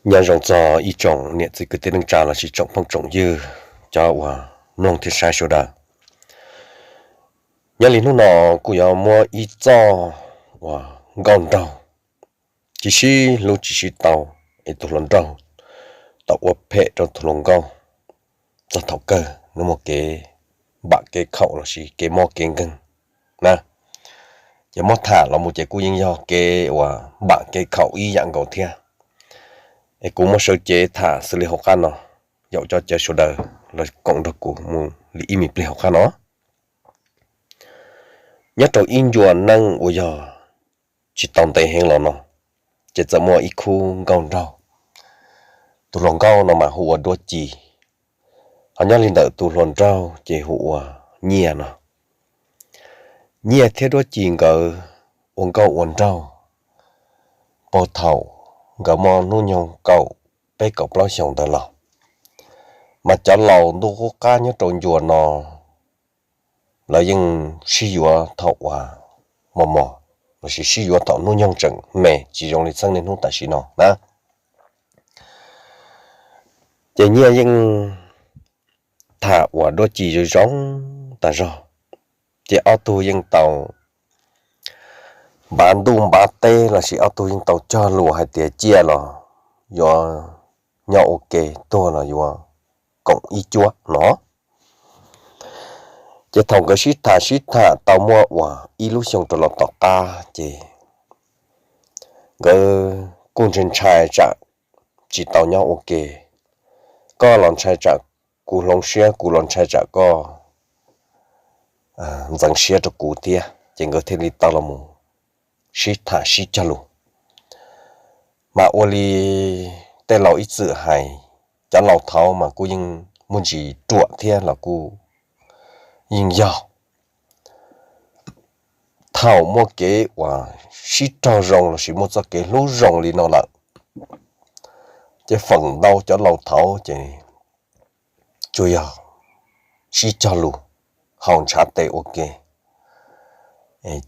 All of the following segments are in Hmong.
Nyob zoo txog ib tsoom niam txiv kwv tij neej tsa lossis tsoom phooj tsoom ywg, cov uas mloog thiab saib sawv daws. Nyob li hnub no kuj yuav muab ib txoj uas nkauj nraug tsis sib hlub tsis sib tau, es tus hluas nraug tau ua phem rau tus hluas nkauj txog thaum kawg nws muaj kev npam kev khaum lossis kev mob kev nkeeg na. Ces muab tham los mus ces kuj yeej yog kev uas npam kev khaum ib yam nkaus thiab. Es kuv muab sawv cev tham xws li hauv qab no, yaum cov caw sawv daws los koom nrog kuv mus li ib me pliag hauv qab no. Nyob rau ib ncua neej uas yog tsis tau ntev heev los no, ces txawm muaj ib khub nkauj nraug. Tus hluas nkauj no mas hu ua Duab Ci, ho nyob li ntawm tus hluas nraug ces hu ua Nyiaj no. Nyiaj thiab Duab Ci nkawd ua nkauj ua nraug puag thaum nkawd muaj hnub nyoog kaum peb kaum plaub xyoos ntawd los, mas cov laus ntuj qub qab nyob rau ncua no lawv yeej sib yuav thaum uas mos mos, lossis sib yuav thaum hnub nyoog tseem me tsis zoo li txheej niaj hnub tam sim no na. Ces Nyiaj yeej tham uas Duab Ci zoo zoo tag zog, ces ob tug yeej tau npav ntuj npav teb lossis ob tug yeej tau cog lus hais tias ciaj los yuav nyob ua ke, tuag los yuav koom ib cuab no. Ces thaum nkawd sib tham sib tham tau muaj uas ib lub xyoo rau los tom qab ces nkawd kuj ntshai ntshai tsam tsis tau nyob ua ke, koj los ntshai tsam kuv hloov siab, kuv los ntshai tsam koj ntxeev siab rau kuv thiab, ces nkawd thiaj li tau los mus sib tham sib cog lus. Mas ua li tej laus ib txwm hais, cov laus thaud mas kuj yeej muaj ntsis ruam thiab los kuj yeej yog, thaum muaj kev uas sib raug zoo lossis muaj txoj kev hlub zoo li no lawm, ces feem ntau cov laus thaud ces tsuas yog sib cog lus, haus ntshav tes ua ke,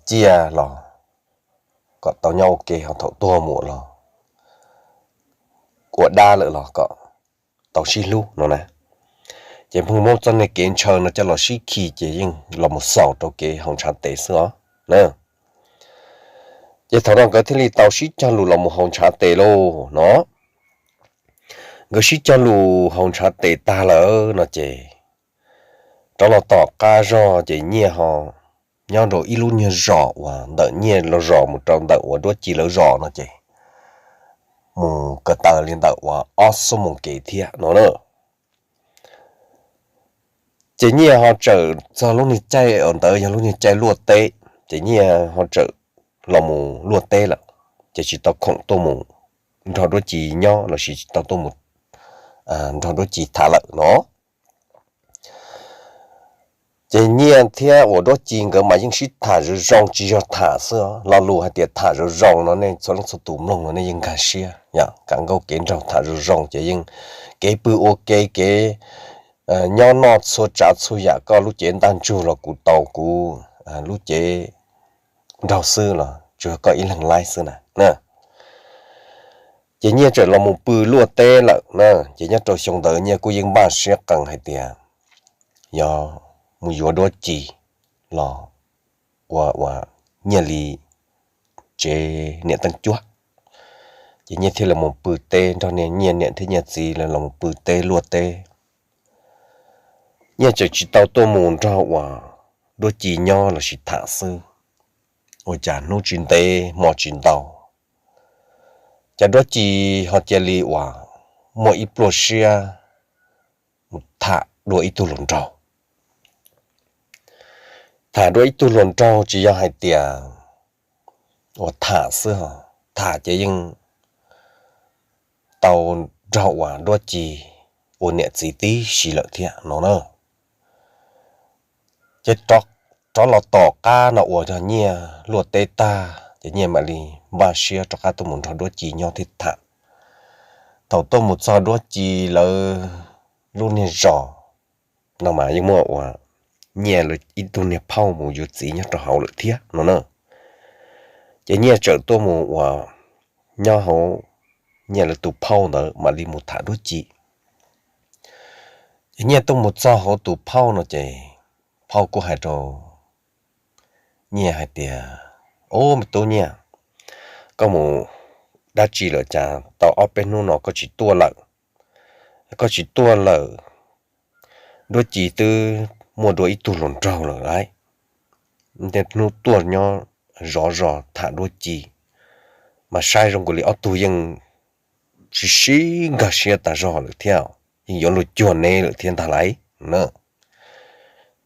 ciaj los kom tau nyob ua ke, ho thaum tuag mus los ua dab lawm los kom tau sib hlub no na. Ces pheej muab txoj niag kev ntshaw no coj los sib khi ces yeej los mus xaus rau kev haus ntshav tes xwb os. Ces thaum no nkawd thiaj li tau sib cog lus los mus haus ntshav tes lauj no. Nkawd sib cog lus haus ntshav tes tag lawm no ces rov los tom qab zog ces Nyiaj ho nyob rau ib lub niag zos uas ntawm Nyiaj lawv zos mus rau ntawm uas Duab Ci lawv zos no ces mus ko taw li ntawm uas ob xuab moos kev thiab no na. Ces Nyiaj ho txawm txog lub niag caij uas ntawd yog lub niag caij luaj teb, ces Nyiaj ho txawm los mus luaj teb lawm, ces tsis tau khoom tuaj mus nrog Duab Ci nyob lossis tsis tau tuaj mus nrog Duab Ci tham lawm no. Ces Nyiaj thiab uas Duab Ci nkawd mas yeej sib tham zoo zoo, tsis yog tham xwb, lo lus hais tias tham zoo zoo no nej txhua leej txhua tus mloog no nej yeej nkag siab, yog kam nkauj kev nraug tham zoo zoo ces yeej kev pw ua ke, kev nyob noj txhua tsav txhua yam, koj lub cev ntaj ntsug los kuv tau, kuv lub cev nraug xwb los tsuas yog koj ib leeg laib xwb na. Ces Nyiaj txawm los mus pw luaj teb lawm na, ces nyob rau xyoo ntawd Nyiaj kuj yeej npaj siab qees hais tias yog mus yuav Duab Ci los ua ua Nyiaj li tsev niam teeb cuab. Ces Nyiaj thiaj los mus pw teb nrog niag Nyiaj niam thiab Nyiaj txiv lawv los mus pw teb luaj teb. Nyiaj tseem tsis tau tuaj mus nrog uas Duab Ci nyob lossis tham xwb, ua cas hnub tsis ntev hmo tsis ntau, cas Duab Ci ho cia li uas muaj ib pluaj siab mus tham dua ib tug hluas nraug. Tham dua ib tug hluas nraug tsis yog hais tias uas tham xwb, tham ces yeej tau nrog uas Duab Ci ua niam txiv tib si lawm thiab no na. Ces rov los tom qab no uas yog Nyiaj luaj teb tag ces Nyiaj mam li npaj siab rov qab tuaj mus nrog Duab Ci nyob thiab tham. Thaum tuaj mus txog Duab Ci lawv lub niag zos no mas yeej muaj uas Nyiaj ib tug niag phauj mus yuav txiv nyob rau hauv lawm thiab no na. Ces Nyiaj txawm tuaj mus uas nyob hauv Nyiaj lawv tus phauj ntawd mam li mus tham Duab Ci. Ces Nyiaj tuaj mus txog hauv tus phauj no ces phauj kuj hais rau Nyiaj hais tias, Ub, me tub Nyiaj, koj mus dab tsi lawm cas tau ob peb hnub no koj tsis tuaj lawm? Koj tsis tuaj lawm, Duab Ci twb muaj dua ib tug hluas nraug lawm lauj. Tej hnub tuaj nyob zov zos tham Duab Ci, mas saib zoo nkaus li ob tug yeej sib sib nkag siab tas zog lawm thiab, yeej yuav luag cuag neb lawm thiab ntag lauj.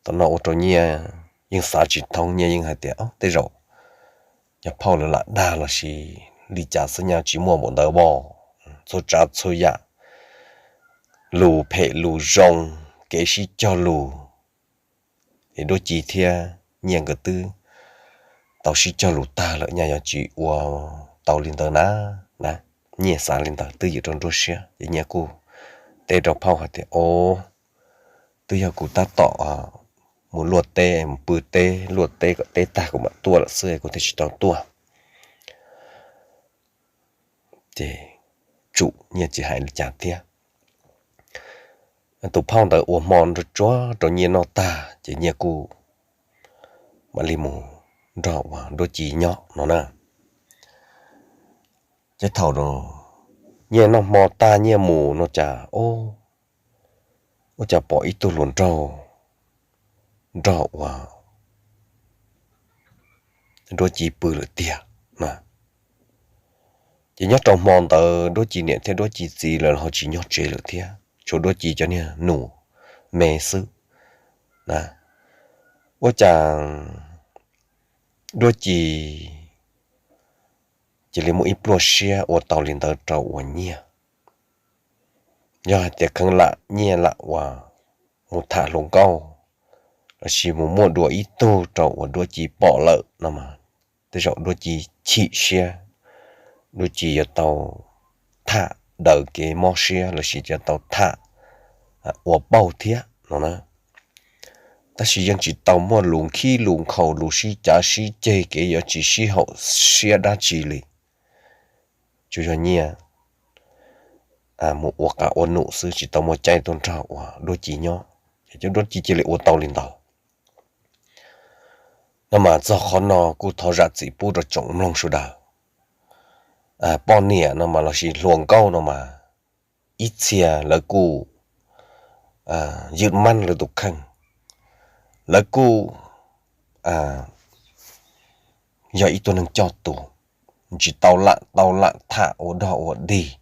Thaum no ua rau Nyiaj yeej xav tsis thoob, Nyiaj yeej hais tias, Tej zaum yog phauj lawv lam dag los sis li cas xwb, Nyiaj tsis muaj npaum ntawd as. Txhua tsav txhua yam, lus phem lus zoo, kev sib cog lus, es Duab Ci thiab Nyiaj nkawd twb tau sib cog lus tag lawm, Nyiaj yuav tsis ua tau li ntawd na. Nyiaj xav li ntawd twb ywm rau nruab siab ces Nyiaj kuj teb rau phauj hais tias, Ov, twb yog kuv tab tom mus luaj teb, mus pw teb luaj teb kom teb tag kuv mam tuaj lawm xwb, kuv thiaj tsis tau tuaj. Ces tsum Nyiaj tsis hais li cas thiab. Tus phauj ntawd ua hmo nrog tsuag rau Nyiaj noj tag ces Nyiaj kuj mam li mus nrog uas Duab Ci nyob no na. Ces thaum Nyiaj noj hmo tag Nyiaj mus no cas, ua cas pom ib tug hluas nraug nrog uas Duab Ci pw lawm tiag na. Ces nyob rau hmo ntawd Duab Ci niam thiab Duab Ci txiv lawv ho tsis nyob tsev lawm thiab, tshuav Duab Ci cov niag nus me xwb na. Ua cas Duab Ci cia li muaj ib pluaj siab ua tau li ntawd rau uas Nyiaj. Yog hais tias kheev lam Nyiaj lam uas mus tham hluas nkauj lossis mus muaj dua ib tug rau uas Duab Ci pom lawm no mas, tej zaum Duab Ci chim siab, Duab Ci yuav tau tham daws kev mob siab lossis yuav tau tham ua pauj thiab no na. Tab sis yeej tsis tau muaj lus khib lus nkhaus, lus sib cav sib ceg, kev yuav tsis sib haum siab dab tsi li. Tsuas yog Nyiaj mus ua qab ua num xwb, tsis tau muaj caij tuaj nrog uas Duab Ci nyob, ces Duab Ci cia li ua tau li ntawd. No mas txog qhov no kuj thov zam txim pub rau tsoom mloog sawv daws. Poj niam no mas lossis hluas nkauj no mas ib txhia lawv kuj ywm mab lawv tus kheej, lawv kuj yog ib tug neeg coj tus, tsis tau lam tau lam tham ua dog ua dig,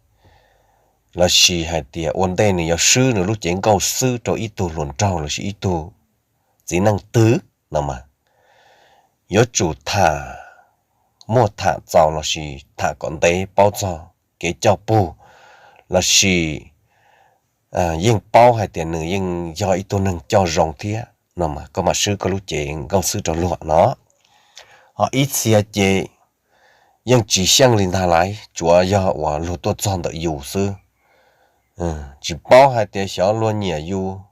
lossis hais tias ua ntej nws yuav swb nws lub cev nkauj xwb rau ib tug hluas nraug lossis ib tug txiv neej twg no mas, yuav tsum tham, muaj tham txaus lossis tham kom ntev paub txog kev coj pug, lossis yeej paub hais tias nws yeej yog ib tug neeg coj zoo thiab no mas koj mam swb koj lub cev nkauj xwb rau luag no. Ho ib txhia ces yeej tsis xyeej li ntag lauj, tsuav yog uas luag tuaj txog ntawm yus xwb, tsis paub hais tias xyov luag nyiam yus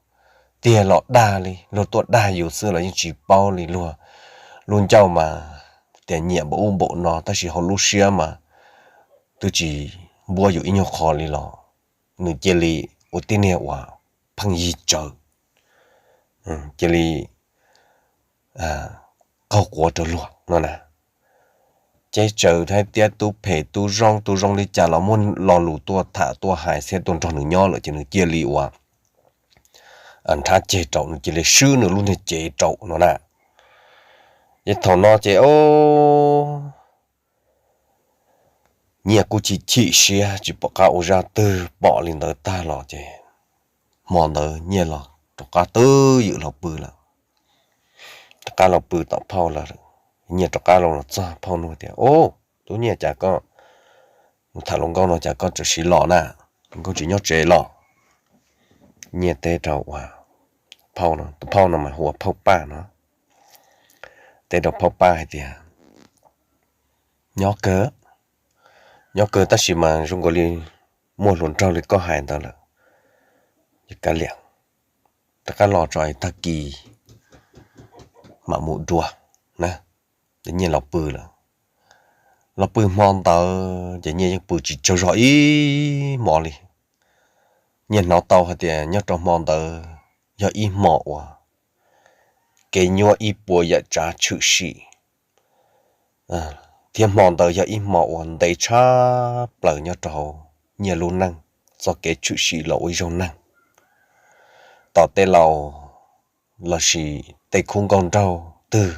tiag los dag li, luag tuaj dag yus xwb los yeej tsis paub li. Luag lub ncauj mas tias nyiam npaum ub npaum no tab sis hauv lub siab mas twb tsis npuab yus ib nyuag qho li los nws cia li ua tib niag uas pheej yig tsawv, cia li qaug quav rau luag no na. Ces txawm hais tias tus phem tus zoo, tus zoo li cas los muaj lo lus tuaj tham tuaj hais thiab tuaj nrog nws nyob lawm ces nws cia li uas nrhab ceg rau, nws cia li swb nws lub niag cev rau no na. Ces thaum no ces o, Nyiaj kuj chim chim siab tsis pom qab ua zaj twg, pom li ntawd tag los ces hmo ntawd Nyiaj los rov qab twb ywm los pw lawm. Rov qab los pw tom phauj lawm, Nyiaj rov qab los txog phauj nug tias, Ub, tub Nyiaj, cas koj mus tham hluas nkauj no cas koj txawm sim los na, koj tsis nyob tsev los? Nyiaj teb rau uas phauj no, tus phauj no mas hu ua phauj Paj no, teb rau phauj Paj hais tias, Nyob kawg, nyob kawg tab sis mas zoo nkaus li muaj hluas nraug li koj hais ntawd lawm, kav liam, rov qab los tso es tag kis mam mus dua na. Ces Nyiaj los pw lawm. Los pw hmo ntawd ces Nyiaj yeej pw tsis tsaug zog ib hmo li. Nyiaj hnov tau hais tias nyob rau hmo ntawd yog ib hmo uas kev nyuaj ib puas yam tsav tshwm sim, thiab hmo ntawd yog ib hmo uas ntev tshaj plaws nyob rau hauv Nyiaj lub neej, txoj kev tshwm sim los ua ib zaug neeg. Tom tej laus lossis tej khub nkauj nraug twg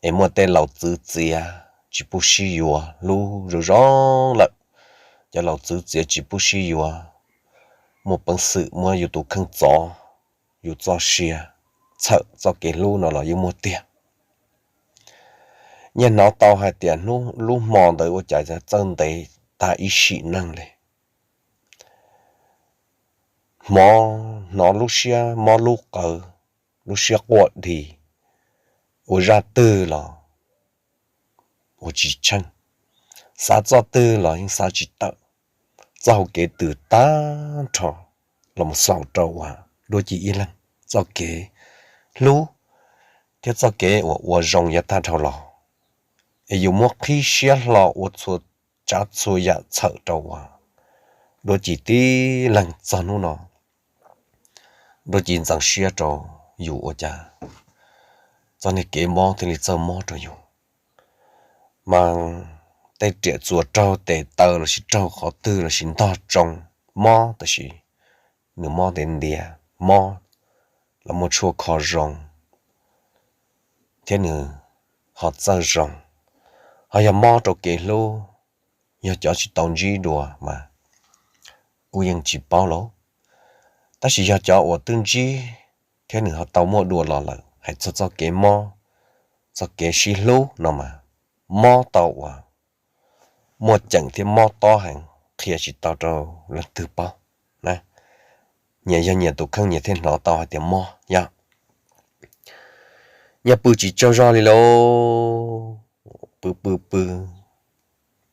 es muaj tej laus txwv txiav tsis pub sib yuav, hlub zoo zoo lawm, cov laus txwv txiav tsis pub sib yuav, muaj peev xwm muab yus tus kheej txov, yus txoj sia, txhawm txoj kev hlub no los yeej muaj tiag. Nyiaj hnov tau hais tias lub hmo ntawd ua cas txawj ntev tag ib sim neej li. Hmo hnov lub siab mob lub qawv, lub siab quaj dhi, ua zaj twg los ua tsis tsheej, xav txoj twg los yeej xav tsis tawm. Txoj hau kev twg tag nrho los mus xaus rau uas Duab Ci ib leeg txoj kev hlub thiab txoj kev uas ua zoo yav tag dhau los, es yus muab qhib siab hlo ua txhua tsav txhua yam txhawm rau uas Duab Ci tib leeg txog hnub no. Duab Ci ntxeev siab rau yus ua cas txoj niag kev mob thiaj li txawj mob rau yus. Mas tej riam txuas raug tes taw lossis raug qhov twg lossis ntog tsoo mob, tab sis nws mob ntiav ntiav, mob los muaj tshuaj kho zoo thiab nws ho txawj zoo. Ho yog mob rau kev hlub, yog cov tsis tau ntsib dua mas kuj yeej tsis paub lauj. Tab sis yog cov uas twb ntsib thiab nws ho tau muaj dua los lawm, hais txog txoj kev mob, txoj kev sib hlub no mas mob tau uas muaj ceem thiab mob tob heev, qhia tsis tau rau leej twg paub na. Nyias yog nyias tus kheej nyias thiaj hnov tau hais tias mob yom. Nyias pw tsis tsaug zog li lauj, pw pw pw,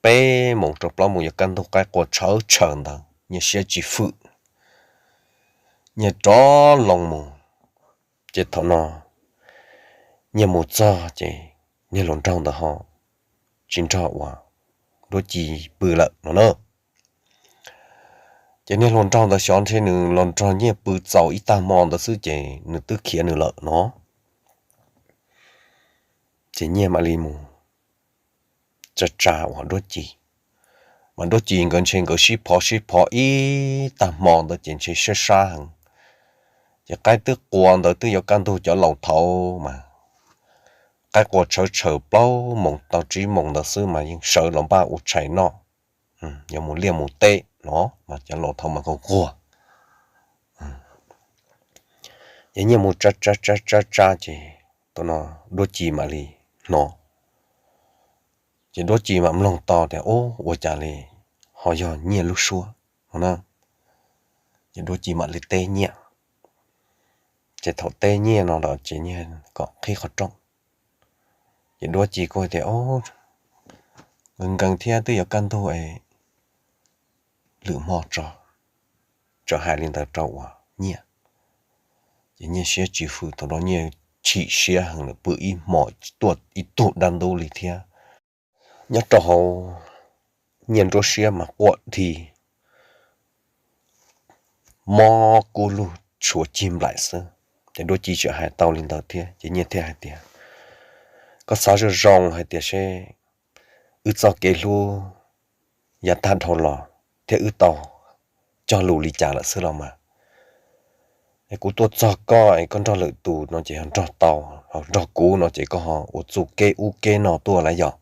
peb moos rau plaub moos yuav kaj ntug qaib qua tshawv tshaws ntawd Nyiaj siab tsis fwm, Nyiaj rov loo mus. Ces thaum no Nyiaj mus txog ces niag hluas nraug ntawd ho tsis nrog uas Duab Ci pw lawm no na. Ces niag hluas nraug ntawd xyov ntshe nws los nrog Nyiaj pw txaus ib tag hmo ntawd xwb ces nws twb khiav nws lawm no. Ces Nyiaj mam li mus tsa tsa uas Duab Ci. Mas Duab Ci nkawd ntshe nkawd sib phov sib phov ib tag hmo ntawd ces ntshe sab sab heev. Ces qaib twb qua ntawd twb yuav kaj ntug cov laus thaud mas, qaib qua tshawv tshaws plaub moos tau tsib moos ntawd xwb mas yeej sawv los npaj ua tshais noj, yuav mus liaj mus teb no mas cov laus thaud mas nquag nquag. Ces Nyiaj mus tsa tsa tsa tsa tsa ces thaum no Duab Ci mam li hnov. Ces Duab Ci mam mloog tau tias, Ub, ua cas li ho yog Nyiaj lub suab no na. Ces Duab Ci mam li teb Nyiaj. Ces thaum teb Nyiaj no los ces Nyiaj kom qhib qhov rooj. Ces Duab Ci kuj tias, Nkees nkees thiab twb yuav kaj ntug es lwm hmo tso. Txawm hais li ntawd rau uas Nyiaj. Ces Nyiaj siab tsis fwm, thaum no Nyiaj chim siab heev lawm, pw ib hmo tuaj ib tug dab ntub li thiab. Nyob rau hauv Nyiaj nruab siab mas quaj dhi, mob kub lug tshuav cig nplaim xwb. Ces Duab Ci txawm hais tau li ntawd thiab ces Nyiaj thiaj hais tias, Koj xav zoo zoo hais tias seb wb txoj kev hlub yav tag dhau los thiab wb tau cog lus li cas lawm xwb los mas. Es kuv tuaj txog koj es koj nrog lwm tus no ces ho nrog tau, ho nrog kuv no ces koj ho ua txuj keb ub keb no tuaj lawm yog?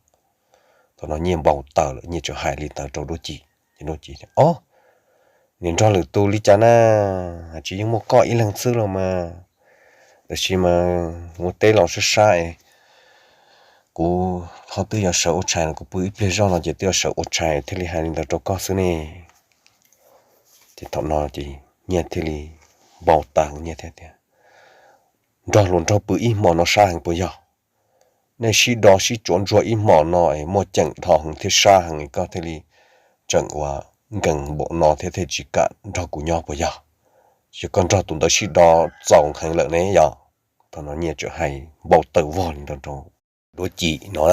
Thaum no Nyiaj npau taws lawm, Nyiaj txawm hais li ntawd rau Duab Ci. Ces Duab Ci, Ob, nim nrog lwm tus li cas na, tsis yeej muaj koj ib leeg xwb los mas. Tab sis mas ua teb los sab sab es kuv ho twb yuav sawv ua tshais no, kuv pw ib pliag zog no ces twb yuav sawv ua tshais thiaj li hais li ntawd rau koj xwb ne. Ces thaum no ces Nyiaj thiaj li npau taws, Nyiaj thiaj tias, Nrog hluas nraug pw ib hmos no sab heev puas yog? Nej sib do sib tsuav ntsuag ib hmos no es muaj ceem dhau heev thiab sab heev es koj thiaj li tseem ua nkees npaum no thiab thiaj tsis kam nrog kuv nyob puas yog? Yog koj nrog tus ntawd sib do txaus heev lawm ne yog? Thaum no Nyiaj txawm hais npau taws vog li ntawd rau Duab Ci no.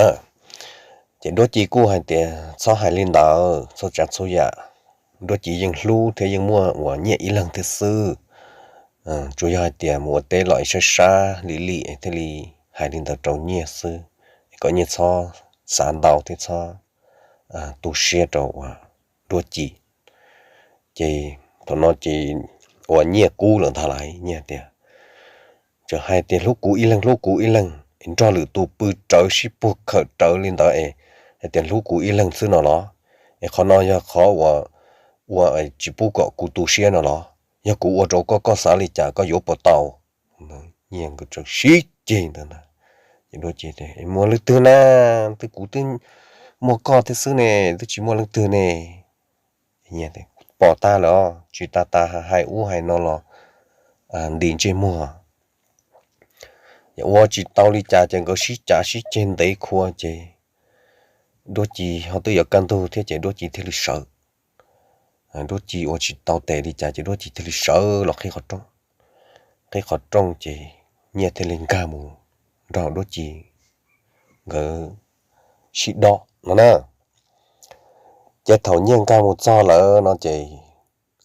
Ces Duab Ci kuj hais tias txhob hais li ntawd, txhob tsav txhua yam. Duab Ci yeej hlub thiab yeej muaj uas Nyiaj ib leeg thiab xwb. Tsuas yog hais tias mus ua teb los sab sab li li thiaj li hais li ntawd rau Nyiaj xwb, kom Nyiaj txhob xav ntau thiab txhob tu siab rau uas Duab Ci. Ces thaum no ces uas Nyiaj kub lawm ntag lauj, Nyiaj tias, tseem hais tias hlub kuv ib leeg, hlub kuv ib leeg, nrog lwm tus pw rawv sib puag khawm rawv li ntawd es hais tias hlub kuv ib leeg xwb no los? Es qhov no yog qhov uas ua tsis pub kom kuv tu siab no los? Yog kuv ua rau koj, koj xav li cas, koj yuav puas tau? Nyiaj nkawd tseem sib ceg ntawd na. Ces Duab Ci tias, muaj leej twg na? Twb kuv twb muaj koj thiab xwb ne, twb tsis muaj leej twg ne. Pom tag lawm, tsis tas tas hais ub hais no los nti ntsej muag. Ua tsis tau li cas ces nkawd sib cav sib ceg ntev khua ces Duab Ci ho twb yuav kaj ntug thiab ces Duab Ci thiaj li sawv. Duab Ci ua tsis tau tes li cas ces Duab Ci thiaj li sawv los qhib qhov rooj. Qhib qhov rooj ces Nyiaj thiaj li nkag mus nrog Duab Ci nkawd sib dob no na. Ces thaum Nyiaj nkag mus txog lawm no ces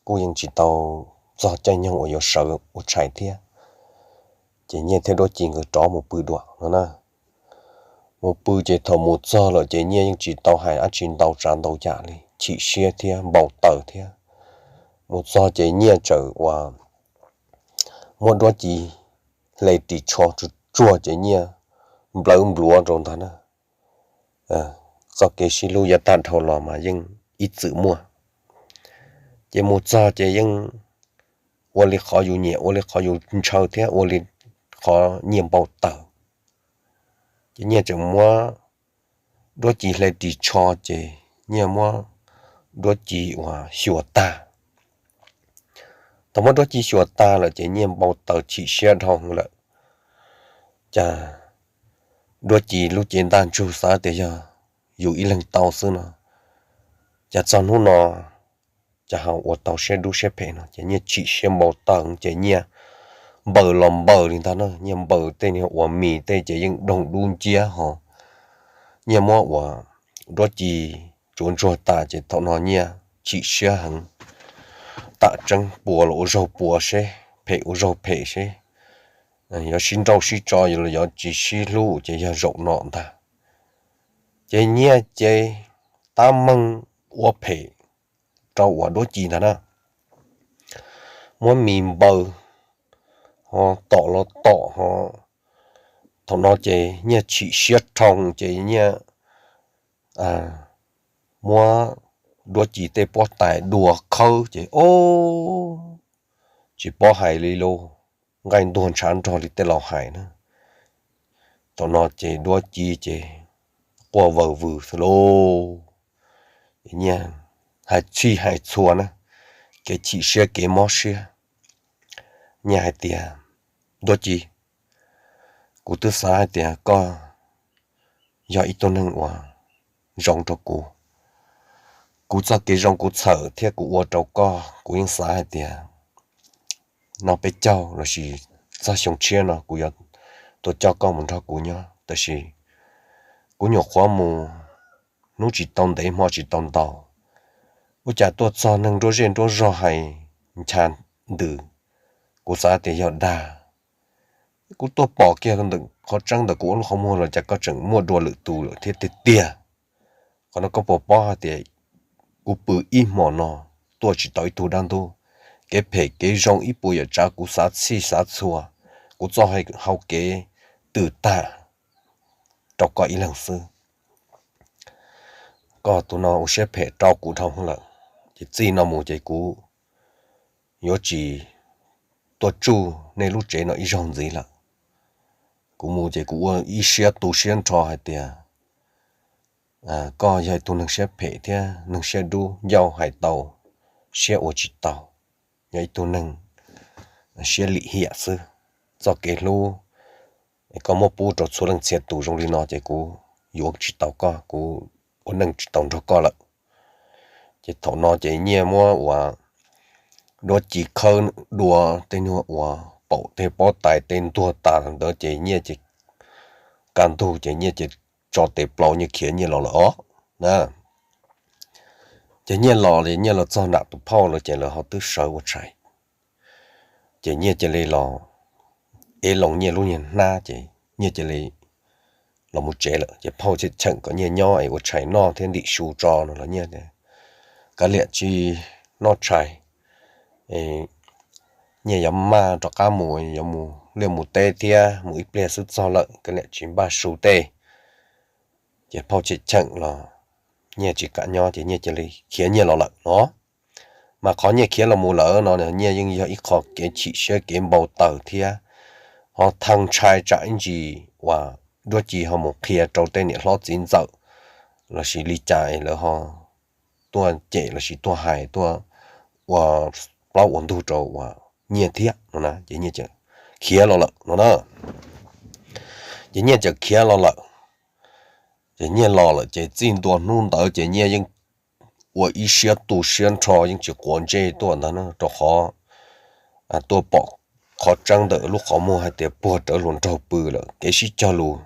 kuj yeej tsis tau txog caij nyoog uas yuav sawv ua tshais thiab. Ces Nyiaj thiab Duab Ci nkawd rov mus pw dua no na. Mus pw ces thaum mus txog lawm ces Nyiaj yeej tsis tau hais dab tsi ntau tsav ntau yam li, chim siab thiab npau taws thiab. Mus txog ces Nyiaj txawm uas muab Duab Ci hle ris tsho tsuag tsuag ces Nyiaj nplawv npluav rau ntag na. Txoj kev sib hlub yav tag dhau los mas yeej ib txwm muaj. Ces mus txog ces yeej ua li qhov yus nyiam, ua li qhov yus ntshaw thiab ua li qhov Nyiaj npau taws. Ces Nyiaj tseem muab Duab Ci hle ris tsho ces Nyiaj muab Duab Ci uas xyuas tag. Thaum muab Duab Ci xyuas tag lawm ces Nyiaj npau taws chim siab dhau lawm. Cas Duab Ci lub cev ntaj ntsug xav tias yog yus ib leeg tau xwb no, cas txog hnub no cas ho ua tau siab dub siab phem no. Ces Nyiaj chim siab npau taws ces Nyiaj npaws los npaws li ntag na. Nyiaj npaws tej niag uas mis tej ces yeej doog dub nciab ho. Nyiaj muab uas Duab Ci tsuav ntsuag tas ces thaum no Nyiaj chim siab heev. Tam tseeb puas los ua zaug puas seb, phem ua zaug phem seb, yuav sib nrauj sib tso los yuav tsis sib hlub ces yog zaum no ntag. Ces Nyiaj ces tab meeg ua phem rau uas Duab Ci ntag na. Muab mis npaws ho tom los tom ho. Thaum no ces Nyiaj chim siab dhau ces Nyiaj muab Duab Ci tej pob tais dua khawb ces o, tsis paub hais li lauj, nqaij ntuag ntshav nrog li tej laus hais na. Thaum no ces Duab Ci ces quaj vawv vwm xwb lauj. Nyiaj hais txhij hais txhua na, kev chim siab kev mob siab. Nyiaj hais tias, Duab Ci, kuv twb xav hais tias koj yog ib tug neeg uas zoo rau kuv. Kuv txoj kev zoo kuv txhawm thiab kuv ua rau koj, kuv yeej xav hais tias no peb caug lossis txog xyoo tshiab no kuv yuav tuaj coj koj mus nrog kuv nyob, tab sis kuv nyuam qhuav mus hnub tsis tau ntev hmo tsis tau ntau, ua cas tuaj txog neeg nruab zej nruab zog hais ncha ntws, kuv xav tias yog dag. Kuv tuaj pom kiag ntawm qhov tseeb ntawm kuv ua lub qhov muag los cas koj tseem muaj dua lwm tus lawm thiab tiag tiag. Qhov no koj puas paub hais tias kuv pw ib hmo no tuaj tsis tau ib tug dab ntub, kev phem kev zoo ib puas yam tsav kuv xav txhij xav txhua, kuv txoj hau kev twm tag rau koj ib leeg xwb. Koj tus no ua siab phem rau kuv dhau lawm, ces txij no mus ces kuv yuav tsis tuaj tsuj nej lub tsev no ib zaug ntxiv lawm. Kuv mus ces kuv ua ib siab tu siab nrho hais tias koj yog ib tug neeg siab phem thiab neeg siab dub, ncauj hais tau, siab ua tsis tau, yog ib tug neeg siab lim hiam xwb. Txoj kev hlub koj muab pub rau txhua leej txhia tus zoo li no ces kuv yuav tsis tau koj, kuv ua neej tsis tau nrog koj lawm. Ces thaum no ces Nyiaj muab uas Duab Ci khawb dua tej nyuag uas paum tej pob tais tej ntuag tas ntawd ces Nyiaj ces kaj ntug ces Nyiaj ces tso tes plaws Nyiaj khiav Nyiaj los lawm os na. Ces Nyiaj los li Nyiaj los txog nram tus phauj lawv ces lawv ho twb sawv ua tshais. Ces Nyiaj cia li los ev loo Nyiaj lub niag hnab ces Nyiaj cia li los mus tsev lawm. Ces phauj cheem kom Nyiaj nyob es ua tshais noj thiab ntim su tso no los Nyiaj kav liam tsis noj tshais. Nyiaj yuav maj rov qab mus, yuav mus liaj mus teb thiab mus ib pliag xwb txog lawm, kav liam tsis npaj su tej. Ces phauj cheem los Nyiaj tsis kam nyob ces Nyiaj cia li khiav Nyiaj los lawm no. Mas qhov Nyiaj khiav los mus lawm no Nyiaj yeej yog ib qho kev chim siab kev npau taws thiab ho thee ntshai tsam ib ntsis uas Duab Ci ho mus qhia rau tej niam hlob txiv ntxawm lossis li cas es lawv ho tuaj cem lossis tuaj hais tuaj ua plaub ua ntug rau uas Nyiaj thiab no na. Ces Nyiaj txawm khiav los lawm no na. Ces Nyiaj txawm khiav los lawm. Ces Nyiaj los lawm ces txij ntua hnub ntawd ces Nyiaj yeej ua ib siab tu siab nrho yeej tsis quav ntsej tuaj ntag na, rau qhov tuaj pom qhov tseeb ntawm lub qhov muag hais tias puag rawv hluas nraug pw lawm. Kev sib cog lus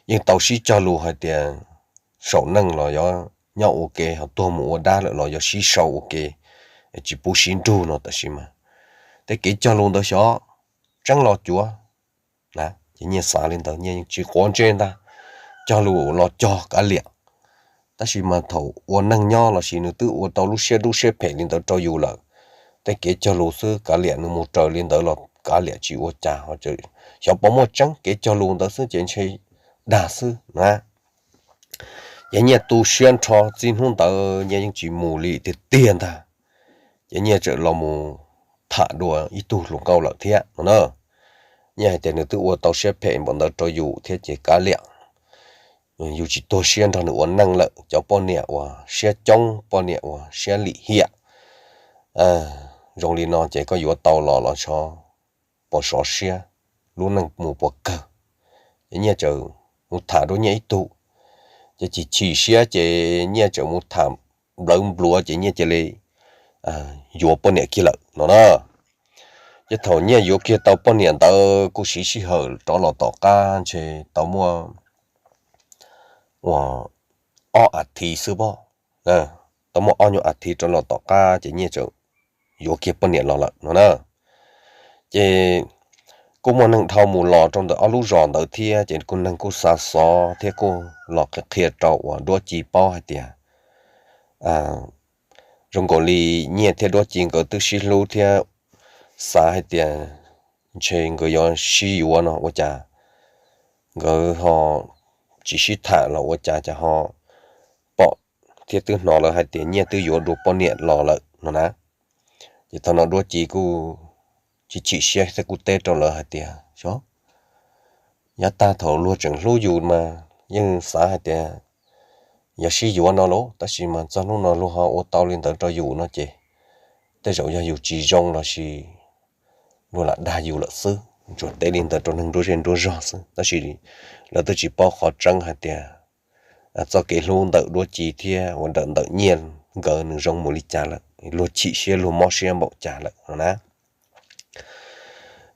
yeej tau sib cog lus hais tias saum neej los yuav nyob ua ke, ho tuag mus ua dab lawm los yuav sib sau ua ke, tsis pub sib nrug no. Tab sis mas tej kev cog lus ntawd xyov tseeb los cuav na, ces Nyiaj xav li ntawd Nyiaj yeej tsis quav ntsej ntag. Cog lus los cog kav liam, tab sis mas thaum ua neeg nyob lossis nws twb ua tau lub siab dub siab phem li ntawd rau yus lawm, tej kev cog lus xwb kav liam, nws mus raws li ntawd los kav liam tsis ua cas, xyov puas muaj tseeb, kev cog lus ntawd xwb ces ntshe dag xwb na. Ces Nyiaj tu siab nrho txij hnub ntawd Nyiaj yeej tsis mus li tiag tiag ntag. Ces Nyiaj txawm los mus tham dua ib tug hluas nkauj lawm thiab no na. Nyiaj hais tias nws twb ua tau siab phem npaum ntawd rau yus thiab ces kav liam, yus tsis tuag siab nrog nws ua neej lawm. Cov poj niam uas siab coob, poj niam uas siab lim hiam zoo li no ces koj yuav tau los los xyov puas sov siab, lub neej mus puas kawg. Ces Nyiaj txawm mus tham dua Nyiaj ib tug, ces chim chim siab ces Nyiaj txawm mus tham nplawv npluav ces Nyiaj cia li yuav poj niam kiag lawm no na. Ces thaum Nyiaj yuav kiag tau poj niam ntawd kuj siv sij hawm rov los tom qab ntshe tau muaj uas ob as thiv xwb pob, tau muaj ob nyuag as thiv rov los tom qab ces Nyiaj txawm yuav kiag poj niam los lawm no na. Ces kuj muaj neeg dhau mus los rau ntawm ob lub zos ntawd thiab ces kuj neeg kuj xa xov thiab kuj los qhia rau uas Duab Ci paub hais tias zoo nkaus li Nyiaj thiab Duab Ci nkawd twb sib hlub thiab xav hais tias ntshe nkawd yuav sib yuav no ua cas nkawd ho tsis sib tham los ua cas cas ho pom thiab twb hnov lawv hais tias Nyiaj twb yuav dua poj niam los lawm no na. Ces thaum no Duab Ci kuj chim chim siab thiab kuj teb rau lawv hais tias, Xyov, yav tag thaum luag tseem hlub yus mas yeej xav hais tias yog sib yuav no lauj, tab sis mas txog hnub no luag ho ua tau li ntawd rau yus no ces tej zaum yog yus tsis zoo lossis luag lam dag yus lawm xwb. Tsuas teb li ntawd rau neeg nruab zej nruab zog xwb, tab sis lawv twb tsis paub qhov tseeb hais tias txoj kev hlub ntawm Duab Ci thiab ua ntawm ntawm Nyiaj nkawd nws zoo mus li cas lawm, luag chim siab luag mob siab npaum cas lawm no na.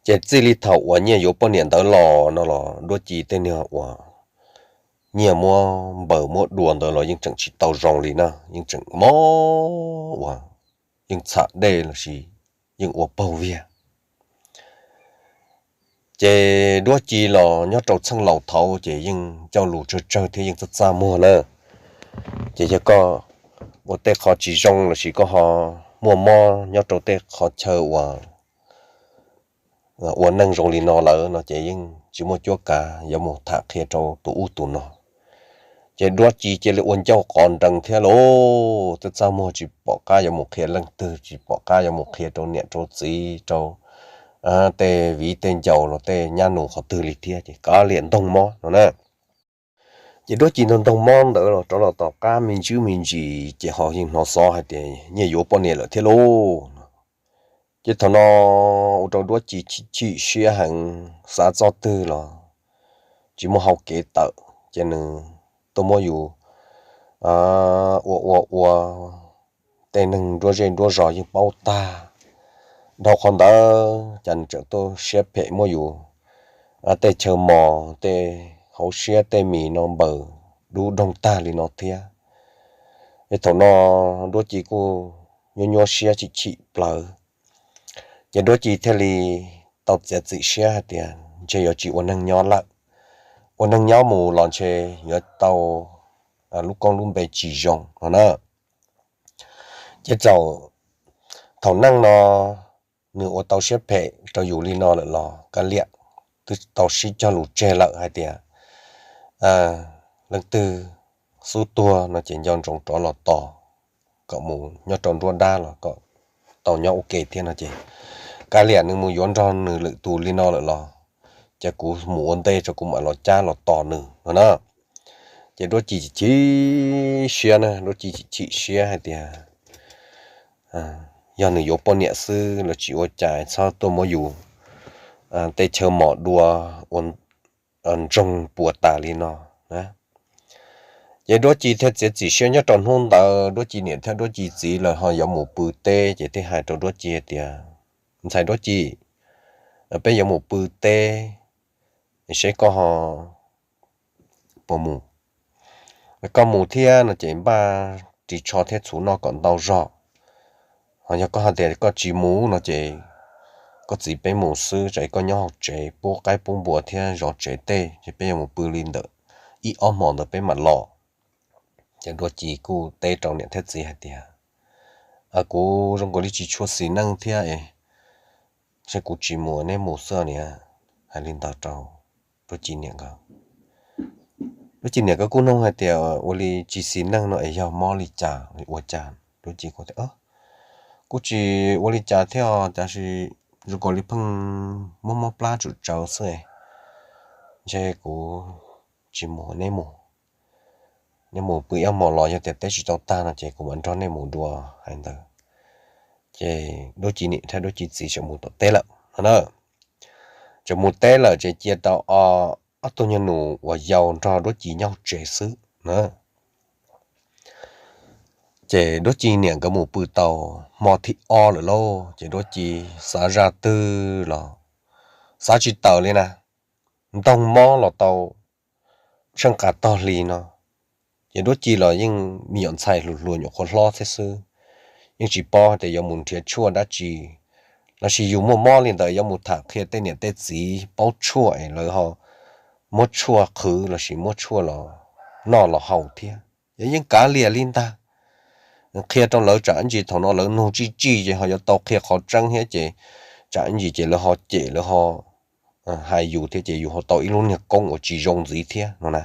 Ces txij li thaum uas Nyiaj yuav poj niam ntawd los no los Duab Ci tej niag uas Nyiaj muab npaws muab dua ntawd los yeej tseem tsis tau zoo li na, yeej tseem mob uas yeej txham dej lossis yeej ua paug viag. Ces Duab Ci los nyob rau txheej laus thaud ces yeej coj lus tsawg tsawg thiab yeej txaj txaj muag na. Ces yog koj ua tej qho tsis zoo lossis koj ho muaj mob nyob rau tej qhov chaw uas ua neej zoo li no lawm no ces yeej tsis muaj cuab kav yuav mus tham qhia rau tus ub tus no. Ces Duab Ci cia li ua ncauj qos nrees thiab lauj, txaj txaj muag tsis pom qab yuav mus qhia leej twg, tsis pom qab yuav mus qhia rau niam rau txiv, rau tej viv tej ncaus los tej nyab nus qhov twg li thiab ces kav liam ntoog mob no na. Ces Duab Ci ntoog ntoog mob ntawd los rov los tom qab me ntsis me ntsis ces ho yeej hnov xov hais tias Nyiaj yuav poj niam lawm thiab lauj. Ces thaum no ua rau Duab Ci chim siab heev, xav txoj twg los tsis muaj hau kev tawm ces nws tuaj muab yus ua ua ua tej neeg nruab zej nruab zos yeej paub tag. Dhau qhov ntawd ces nws tseem tuaj siab phem muab yus tej chaw mos, tej hauv siab, tej mis no npaws dub doog tag li no thiab. Es thaum no Duab Ci kuj nyuaj nyuaj siab chim chim plawv, ces Duab Ci thiaj li tau txiav txim siab hais tias ntshe yuav tsis ua neeg nyob lawm, ua neeg nyob mus los ntshe yuav tau lub koob lub npe tsis zoo no na. Ces txaus thaum neej no nws ua tau siab phem rau yus li no lawm los kav liam twb tau sib cog lus tseg lawm hais tias leej twg xub tuag no ces nco ntsoov rov los tos kom mus nyob rau nruab dab los kom tau nyob ua ke thiab no ces kav liam nws mus yuav nrog nws lwm tus li no lawm los ces kuv mus ua ntej tso kuv mam los cab los tos nws no na. Ces Duab Ci chim siab na, Duab Ci chim siab hais tias yog nws yuav poj niam xwb los tsis ua cas txhob tuaj muab yus tej chaw mos dua ua ntsoog puas tas li no na. Ces Duab Ci thiaj txiav txim siab nyob rau hnub ntawd Duab Ci niam thiab Duab Ci txiv lawv ho yuav mus pw teb ces thiaj hais rau Duab Ci hais tias ntxhais Duab Ci, peb yuav mus pw teb, seb koj ho puas mus. Koj mus thiab no ces npaj ris tsho thiab txhuv noj kom ntau zog. Ho yog koj hais tias koj tsis mus no ces koj txiv peb mus xwb, tsam koj nyob hauv tsev pub qaib pub npua thiab zov tsev tej ces peb yuav mus pw li ntawm ib ob hmo ntawd peb mam los. Ces Duab Ci kuj teb rau niam thiab txiv hais tias kuv zoo nkaus li tsis tshua xis neej thiab es kuv tsis mus, neb mus xwb niam. Hais li ntawd rau Duab Ci niam nkawd. Duab Ci niam nkawd kuj nug hais tias ua li tsis xis neej no es yog mob li cas ua cas? Duab Ci kuj tias kuj tsis ua li cas thiab os, tab sis zoo nkaus li pheej mob mob plab tsum tsawv xwb. Ntshe kuv tsis mus, neb mus. Neb mus pw ib hmo los yog tias teb tsis tau tag no ces kuv mam nrog nej mus dua. Hais ntawd ces Duab Ci niam thiab Duab Ci txiv tseem mus tom teb lawm no na. Tseem mus teb lawm ces cia tau ob tug nyuag nus uas yau nrog Duab Ci nyob hauv tsev xwb na. Ces Duab Ci niam nkawd mus pw tau hmo thib ob lawm lauj, ces Duab Ci xav zaj twg los xav tsis tawm li na. Ntoog mob los tau tsheej qas tog hli no, ces Duab Ci los yeej me nyuam ntxhais hluas hluas nyuam qhuav hlob thiab xwb, yeej tsis paub tias yuav mus nrhiav tshuaj dab tsi, lossis yus muaj mob li ntawd yuav mus tham qhia tej niam tej txiv paub tshuaj es lawv ho muab tshuaj qhwv lossis muab tshuaj los noj los haus thiab. Yog yeej kav liam li ntag, qhia rau lawv tsam ib ntsis thaum no lawv nug tsij tsij ces ho yuav tau qhia qhov tseeb thiab ces tsam ib ntsis ces lawv ho cem lawv ho hais yus thiab ces yus ho tau ib lub niag koob uas tsis zoo ntxiv thiab no na.